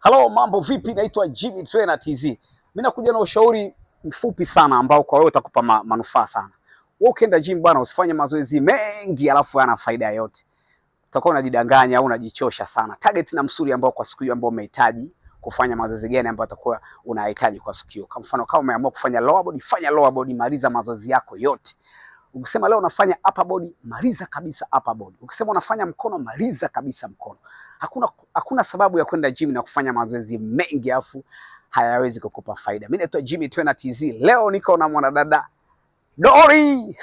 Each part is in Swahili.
Hello, mambo vipi? Naitwa Jimmy Trainer TZ. Mimi nakuja na ushauri mfupi sana ambao kwa wewe utakupa manufaa sana. Wewe ukienda gym bwana, usifanye mazoezi mengi alafu yana faida yote. Utakuwa unajidanganya au unajichosha sana. Target na msuli ambao kwa siku hiyo ambao umehitaji kufanya mazoezi gani ambayo utakuwa unahitaji kwa siku hiyo. Kwa mfano kama umeamua kufanya lower body, fanya lower body, maliza mazoezi yako yote. Ukisema leo unafanya upper body, maliza kabisa upper body. Ukisema unafanya mkono, maliza kabisa mkono. Hakuna sababu ya kwenda gym na kufanya mazoezi mengi afu hayawezi kukupa faida. Mimi naitwa Jimmy Trainer TZ. Leo niko na mwanadada Dori.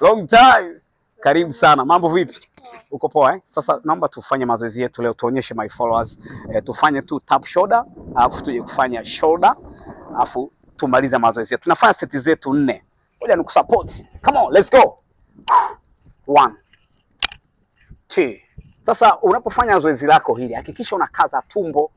Long time. Karibu sana. Mambo vipi? Uko poa eh? Sasa naomba tufanye mazoezi yetu leo, tuonyeshe my followers. Tufanye tu tap shoulder, alafu tuje kufanya shoulder, alafu tumalize mazoezi yetu. Tunafanya seti zetu 4. Ngoja nikusupport. Come on, let's go. 1 2. Sasa unapofanya zoezi lako hili, hakikisha unakaza tumbo.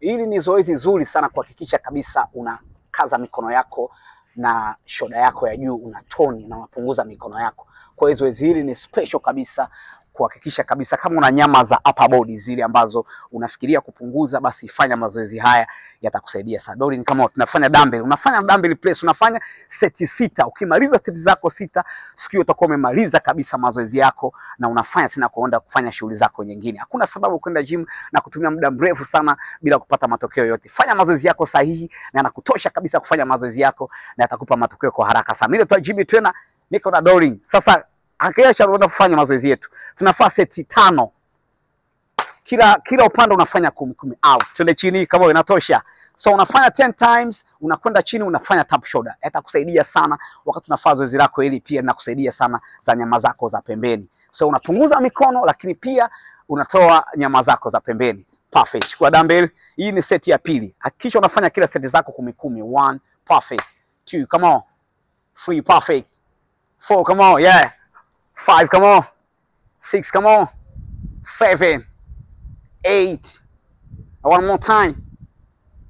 Hili ni zoezi zuri sana kuhakikisha kabisa unakaza mikono yako na shoda yako ya juu, unatoni na unapunguza mikono yako. Kwa hiyo zoezi hili ni special kabisa kuhakikisha kabisa kama una nyama za upper body zile ambazo unafikiria kupunguza, basi fanya mazoezi haya, yatakusaidia sana. Dori, kama tunafanya dumbbell, unafanya dumbbell press, unafanya seti 6. Ukimaliza seti zako 6, sikio utakuwa umemaliza kabisa mazoezi yako na unafanya tena kuenda kufanya shughuli zako nyingine. Hakuna sababu kwenda gym na kutumia muda mrefu sana bila kupata matokeo yote. Fanya mazoezi yako sahihi na yanakutosha kabisa kufanya mazoezi yako na yatakupa matokeo kwa haraka sana. Mimi naitwa Jimmy Trainer, niko na Dori. Sasa hakikisha unaenda kufanya mazoezi yetu. Tunafaa seti 5. Kila upande unafanya 10 10. Out. Twende chini kama inatosha. So unafanya 10 times, unakwenda chini unafanya tap shoulder. Yatakusaidia sana wakati unafanya zoezi lako hili, pia inakusaidia sana za nyama zako za pembeni. So unapunguza mikono lakini pia unatoa nyama zako za pembeni. Perfect. Chukua dumbbell. Hii ni seti ya pili. Hakikisha unafanya kila seti zako 10 10. 1, perfect. 2, come on. 3, perfect. 4, come on. Yeah. 5, come on. 6, come on. 7, 8. One more time.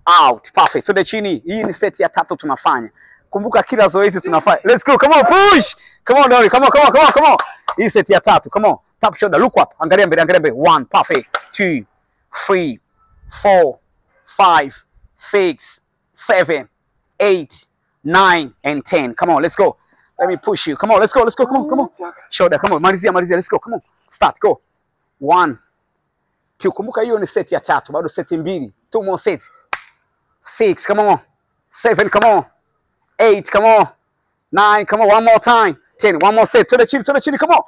Out. Perfect. Twende chini. Hii ni set ya 3 tunafanya. Kumbuka kila zoezi tunafanya. Let's go. Come on, push. Come on, Dori. Come on, come on, come on, come on. Hii set ya 3. Come on. Tap shoulder. Look up. Angalia mbele, angalia mbele. 1, perfect. 2, 3, 4, 5, 6, 7, 8, 9 and 10. Come on, let's go. Let me push you. Come on, let's go, let's go. Come on, come on. Shoulder, come on. Malizia, malizia. Let's go. Come on. Start, go. 1, 2. Kumbuka hiyo ni set ya 3. Bado seti 2. 2 more sets. 6, come on. 7, come on. 8, come on. 9, come on. One more time. 10, one more set. To the chini, to the chini, come on.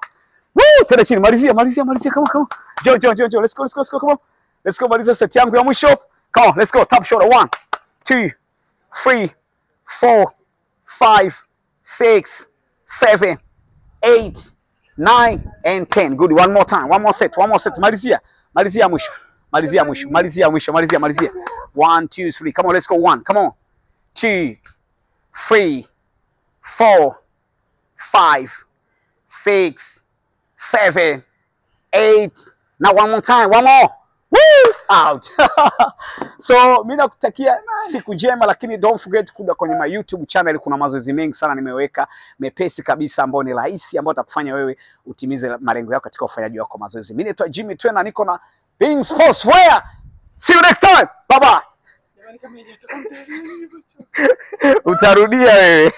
Woo! To the chini. Malizia, malizia, malizia. Come on, come on. Jo, jo, jo, jo. Let's go, let's go, let's go. Come on. Let's go. Malizia set yangu ya mwisho. Come on, let's go. Top shoulder. 1, 2, 3, 4, 5, 6, 7, 8, 9 and 10. Good. One more time. One more set. One more set. Malizia. Malizia mwisho. Malizia mwisho. Malizia mwisho. Malizia, malizia. 1, 2, 3. Come on, let's go. 1. Come on. 2, 3, 4, 5, 6, 7, 8. Now one more time. One more. Woo! Out. So mimi nakutakia siku njema, lakini don't forget kuja kwenye my YouTube channel. Kuna mazoezi mengi sana nimeweka mepesi kabisa ambao ni rahisi, ambao atakufanya wewe utimize malengo yako katika ufanyaji wako mazoezi. Mimi naitwa Jimmy Trainer, niko na Being Sportswear. See you next time. Bye bye. Utarudia wewe.